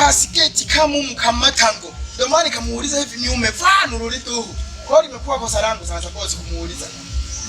Kasiketi kamumu kamatango. Ndio maana nikamuuliza hivi ni umevaa nurulituhu. Kwa hiyo limekuwa kosa langu sasa bosi kumuuliza.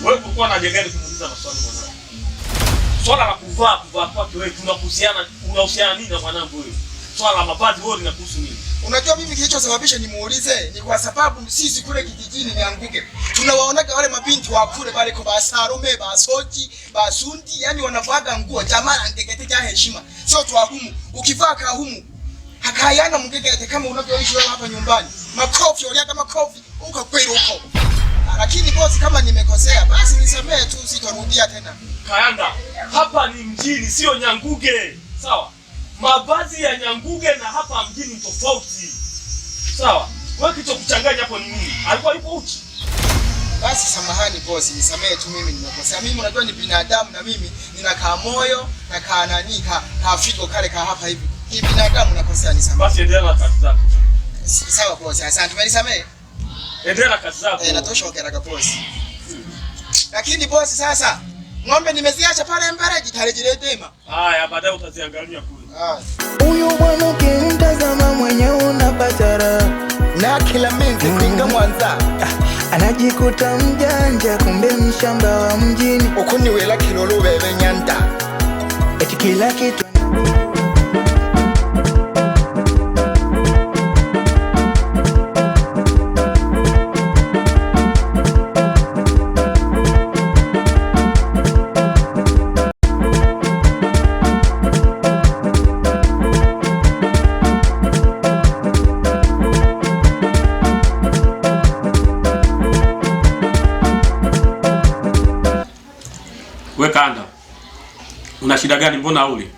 Wewe kulikuwa na haja gani kumuuliza maswali mwanangu? Swala la kuvaa kwake wewe tunakuhusiana, unahusiana nini na mwanangu wewe? Swala la mavazi wewe linakuhusu nini? Unajua mimi kilichosababisha nimuulize ni kwa sababu sisi kule kijijini Nyanguge tunawaonaga wale mabinti wa kule pale kwa Basarume, Basoji, Basundi, yani wanavaga nguo jamaa ndekete cha heshima. Sio tu humu. Ukivaa ka humu hakayana mgegete kama unavyoishi wewe hapa nyumbani. Makofi uliaga makofi uko kweli huko. Lakini bosi, kama nimekosea basi nisamee tu, sitarudia tena. Kayanda, hapa ni mjini sio Nyanguge. Sawa? Mavazi ya Nyanguge na hapa mjini tofauti. Sawa? Wewe kilichokuchanganya hapo ni nini? Alikuwa yupo uchi. Basi samahani bosi, nisamee tu, mimi nimekosea. Mimi unajua ni binadamu na mimi nina kaa moyo na kaa nani ka figo kale ka hapa hivi. Ni binadamu nakosea, nisamee. Basi endelea na kazi zako. Sawa bosi, asante. Umenisamee? Endelea na kazi zako. Natosha okeraga bosi. Lakini bosi sasa ng'ombe nimeziacha pale mbele jitarejelea. Haya, baadaye utaziangalia kule. Huyu mwanamke mtazama mwenye unapata raha Na kila minzi kwinga Mwanza anajikuta mjanja kumbe mshamba wa mjini ukuniwela kilolo bebe nyanda. Eti kila kitu We Kanda, una shida gani? Mbona uli?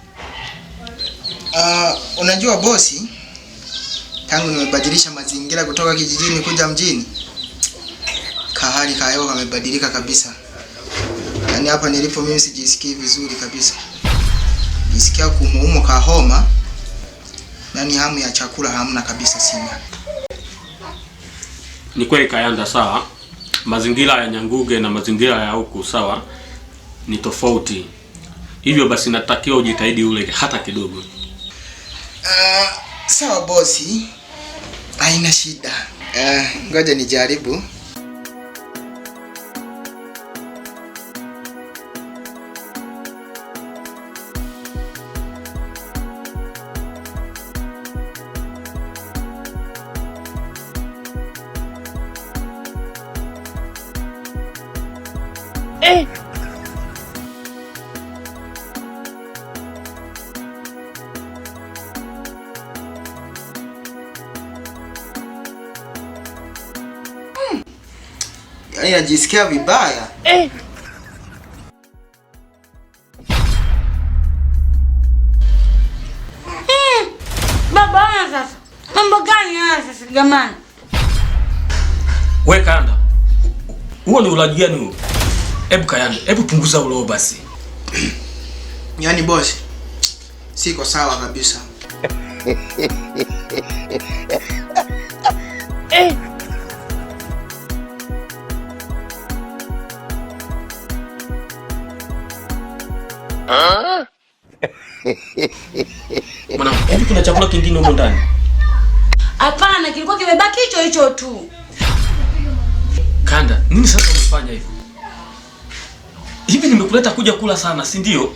Unajua bosi, tangu nimebadilisha mazingira kutoka kijijini kuja mjini, kahali kayo kamebadilika kabisa. Yaani hapa nilipo mimi sijisikii vizuri kabisa. Jisikia kumuumo kahoma, yaani hamu ya chakula hamna kabisa, sina. Ni kweli Kayanda, sawa. Mazingira ya Nyanguge na mazingira ya huku sawa ni tofauti. Hivyo basi natakiwa ujitahidi ule hata kidogo. Sawa bosi, haina shida. Ngoja nijaribu. Yaani najisikia vibaya. Baba haya sasa. Mambo gani haya sasa jamani? We Kayanda, huo ni ulaji gani huo? Hebu Kayanda, hebu punguza uloo basi. Yaani bosi, siko sawa kabisa. Mwanangu, hivi kuna chakula kingine humo ndani? Hapana, kilikuwa kimebaki hicho hicho tu. Kanda, nini sasa umefanya hivyo? Hivi nimekuleta kuja kula sana, si ndio?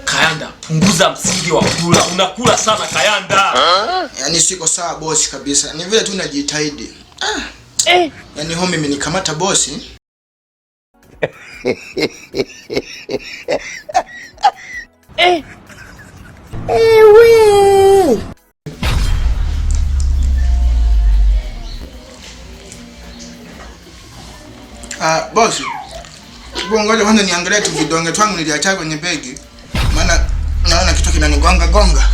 Kayanda, punguza msingi wa kula. Unakula sana Kayanda. Yaani siko sawa bosi kabisa. Ni vile tu najitahidi. Yaani homa imenikamata bosi. Bosi. Ngoja kwanza niangalie tu vidonge twangu niliacha kwenye begi. Maana naona kitu kinanigonga gonga.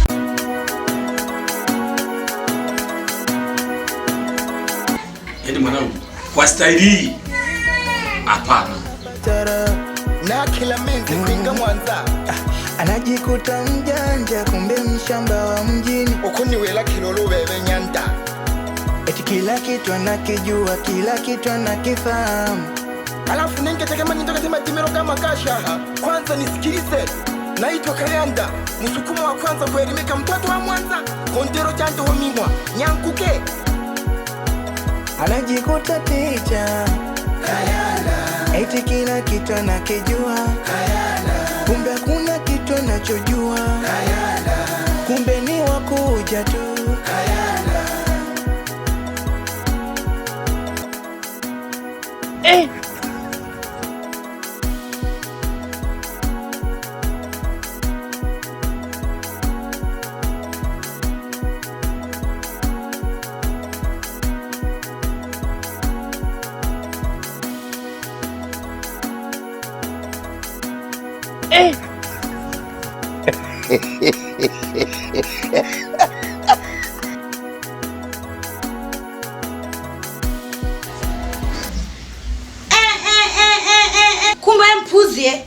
Yaani mwanangu, kwa staili hii hapana. Na kila minzi kwinga Mwanza anajikuta mjanja kumbe mshamba wa mjini ukuniwela kilolo bebe nyanda. Eti kila kitu anakijua, kila kitu anakifahamu. Alafu ningetaka manyintoka sema timero kama kasha. Kwanza nisikilize. Naitwa Kayanda, msukumo wa kwanza kuelimika, mtoto wa Mwanza, kondero chanto homingwa, Nyanguge. Anajikuta ticha eti kila kitu anakijua, kumbe hakuna kitu anachojua, kumbe ni wakuja tu. Eh, eh, eh, eh, eh, eh. Kumbe wewe mpuzi eh.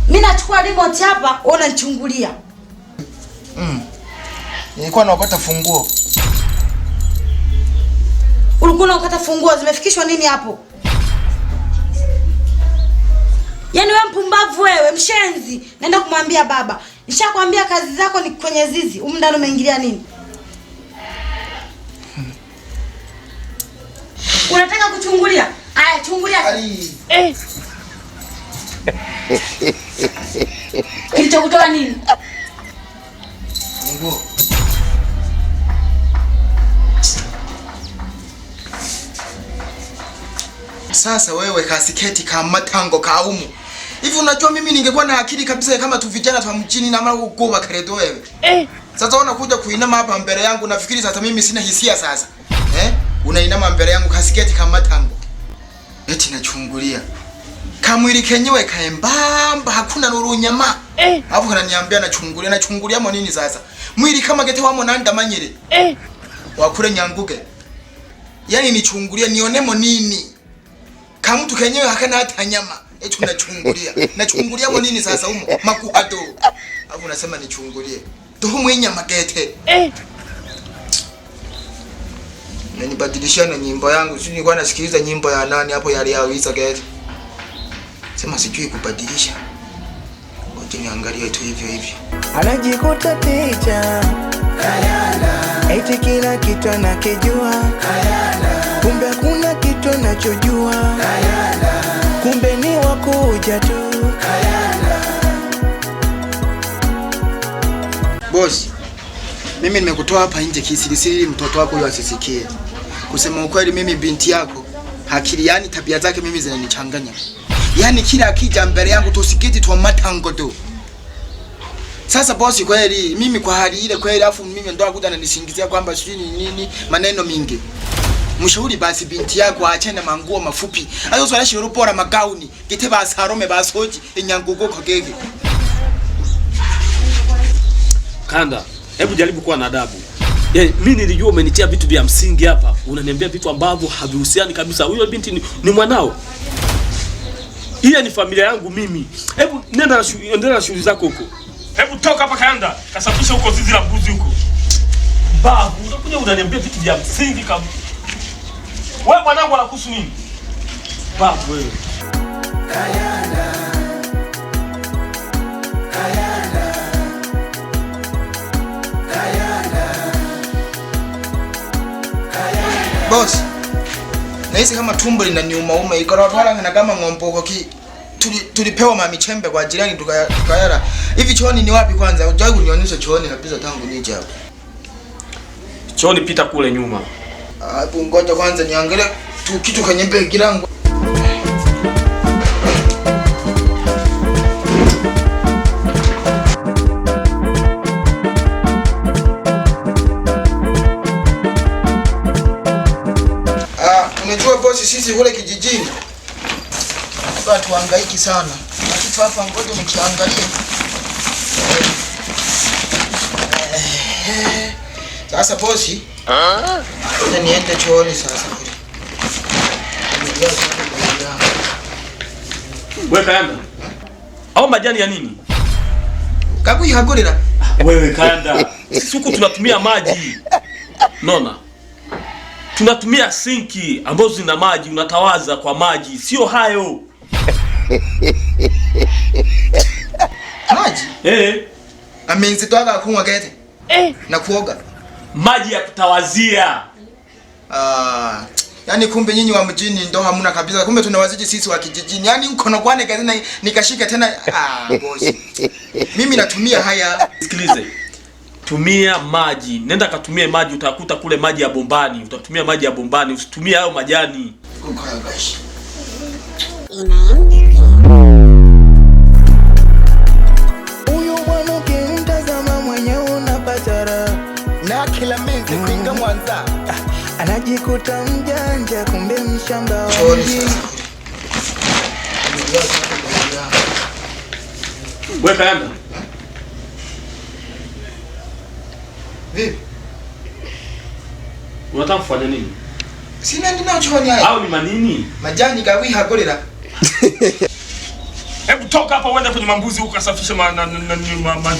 Mimi nachukua remote hapa, wewe unanichungulia. Nilikuwa naokota funguo. Ulikuwa unakata funguo, zimefikishwa nini hapo? Yaani wewe mpumbavu wewe, mshenzi. Naenda kumwambia baba. Nishakwambia kazi zako ni kwenye zizi. Humu ndani umeingilia nini? Unataka kuchungulia? Aya, chungulia. Ali. Kilichokutoa nini? Funguo. Sasa wewe kasiketi kama tango kaumu. Hivi unajua mimi ningekuwa na akili kabisa kama tu vijana twa mjini na mara kugoba kredo wewe. Sasa unakuja kuinama hapa mbele yangu nafikiri sasa mimi sina hisia sasa. Eh? Unainama mbele yangu kasiketi kama tango. Eti nachungulia. Kamwili kenyewe kaembamba hakuna nurunyama. Alafu kananiambia nachungulia, nachungulia mo nini sasa? Mwili kama gete wamo nanda manyire. Wakule Nyanguge. Yaani nichungulia nionemo nini? Kamtu kenyewe hakana hata nyama. Eti unachungulia. Nachungulia mo nini sasa humo? Makuhado. Alafu unasema nichungulie. Tuhu mwinyama gete. Nanibadilishia na nyimbo yangu. Sijui nilikuwa nasikiliza nyimbo ya nani hapo ya Liawiza gete. Sema sijui kubadilisha. Ngoja niangalie tu hivyo hivyo. Anajikuta ticha eti kila kitu anakijua, kumbe hakuna kitu anachojua, kumbe ni wakuja tu. Boss, mimi nimekutoa hapa nje kisirisiri mtoto wako huyo asisikie. Kusema ukweli mimi binti yako akili yani tabia zake mimi zinanichanganya. Yaani kila akija mbele yangu tusikiti twa matango tu. Sasa bosi, kweli mimi kwa hali ile kweli, afu mimi ndo akuja ananisingizia kwamba sijui ni nini, maneno mingi. Mshauri basi binti yako aachane na manguo mafupi. Ayo swala shiro bora magauni, gite basarome basoji inyangugo kogege. Kanda, hebu jaribu kuwa na adabu. Yaani mimi nilijua umenitia vitu vya msingi hapa, unaniambia vitu ambavyo havihusiani kabisa. Huyo binti ni mwanao. Ile ni familia yangu mimi. Hebu nenda na endelea na shughuli zako huko. Hebu toka hapa Kayanda, kasafisha huko zizi la mbuzi huko. Babu, unakuja unaniambia vitu vya msingi kabisa. Wewe mwanangu anakuhusu nini? Babu wewe. Boss, nahisi kama tumbo linaniuma uma ikorotwala na kama ng'omboko ki tulipewa mamichembe kwa jirani tukayala. Hivi chooni ni wapi kwanza? Hujawahi kunionyesha chooni kabisa tangu nije hapa. Chooni pita kule nyuma. Hapo ngoja kwanza niangalie tu kitu kwenye begi langu. Unajua bosi, sisi kule kijijini watu hangaiki sana. Na kitu hapa ngoja nikiangalie. Sasa bosi, ngoja niende chooni sasa kule. Wewe Kayanda. Au majani ya nini? Kakuihagurira. Wewe Kayanda, sisi huku tunatumia maji. Nona. Tunatumia sinki ambazo zina maji, unatawaza kwa maji, sio hayo. Maji? Eh. Aminzi twaka kunywa gete. Na kuoga. Maji ya kutawazia. Ah, yani kumbe nyinyi wa mjini ndo hamuna kabisa. Kumbe tunawazidi sisi wa kijijini. Yani mkono kwane kazi na nikashika tena bosi. Mimi natumia haya. Sikilize. Tumia maji. Nenda katumie maji, utakuta kule maji ya bombani. Utatumia maji ya bombani, usitumie hayo majani. Huyu mwanamke mtazama mwenyewe unapata raha. Na kila minzi kuinga Mwanza. Anajikuta mjanja kumbe mshamba wa Chooni mjini. sasa. Wewe Kayanda. Vipi? Unataka kufanya nini? Sina ndina chooni haya. Au ni manini? Majani gawihagolera. Hebu toka hapa uende kwenye mambuzi huko kasafishe ma, na, na, na, ma, ma.